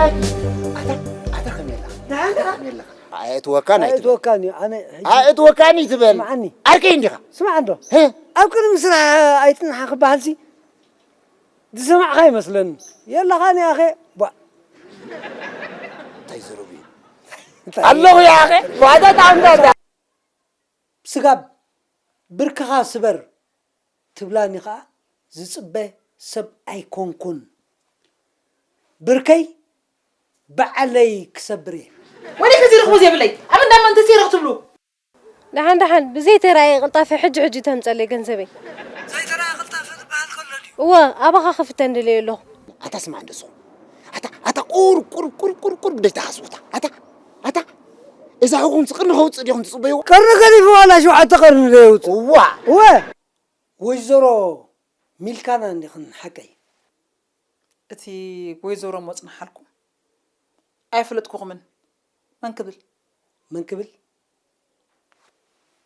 ኣታ ኣታ ከመይ ኣለኻ? ደሓን ዲኻ? ከመይ ኣለኻ? ኣየእትወካን ኣይትበል። ኣየእትወካን እዩ። ኣነ ሕጂ ኣየእትወካን እዩ ትበል። ስምዓኒ። ዓርከይ እንዲኻ። ስማዕ እንዶ። ህ? ኣብ ቅድሚ ስራሕ ኣይጽንሓ ክበሃልሲ ዝሰማዕካ ይመስለኒ። የለኻን ያኸ። ቧ። እንታይ ዘረቡ እዩ? እንታይ? ኣለኹ ያኸ። ቧ፣ ኣታ ጣዕምታ። ስጋብ ብርክኻ ስበር ትብላኒ ኸኣ ዝጽበ ሰብ ኣይኮንኩን። ብርከይ ባዕለይ ክሰብር እየ። ወደ ከዚ ርኽቡ ዘይብለይ ኣብ እንዳመን ተሲረ ክትብሉ። ደሓን ደሓን፣ ብዘይተራእየ ቅልጣፈ ሕጂ ሕጂ ተምጸለይ ገንዘበይ። ዘይተራእየ ቅልጣፈ ዝበሃል ከሎ ድዩ? እወ፣ ኣባኻ ክፍተን ደልየ ኣለኹ። ኣታ ስማዕ እንዶ ስኹም። ኣታ፣ ኣታ ቁር፣ ቁር፣ ቁር፣ ቁር፣ ቁር ብደይ ተሓስቡታ። ኣታ፣ ኣታ፣ እዛ ኹም ስቕኒ ከውጽእ ዲኹም ትጽበይዎ? ቀርኒ ገዲፉ ዋላ ሸውዓተ ቀርኒ ዶ የውጽእ? እዋ። እወ። ወይዘሮ ሚልካና እንዲኽን ሓቀይ? እቲ ወይዘሮ መጽንሓልኩም ኣይፈለጥኩኹምን። መን ክብል? መን ክብል?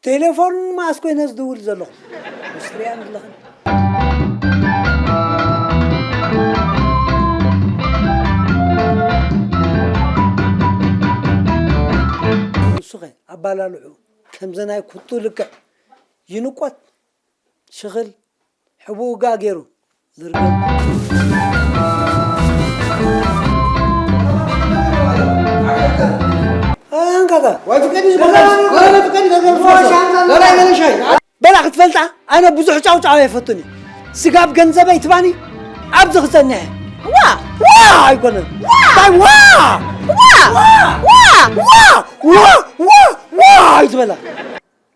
ቴሌፎን መኣስ ኮይነ ዝድውል ዘለኹ? ምስ ትሪኣን ዘለኽን? ንሱኸ ኣባላልዑ ከምዚ ናይ ኩቱ ልክዕ ይንቆት ሽኽል ሕቡኡ ጋ ገይሩ ዝርገም። ኣንካታ። ወይ ፍቀዲ ዝበሃል። ወይ ፍቀዲ ተገብሶ። ሻንጣ በላ ክትፈልጣ፣ ኣነ ብዙሕ ጫውጫው ኣይፈቱን እዩ። ስጋብ ገንዘበይ ትባኒ ኣብዚ ክጸንሐ። ዋ! ዋ! ኣይኮነን። ዋ! እንታይ ዋ! ዋ! ዋ! ዋ! ዋ! ዋ! ዋ! ዋ! ኣይትበላ።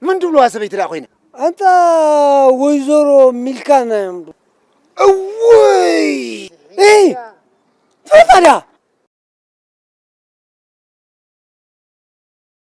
ምን ድብልዋ ሰበይቲ ደኣ ኮይነ? ኣንታ ወይዘሮ ሚልካና እዮም። እውይ! እይ! ትፈልጣ ድያ?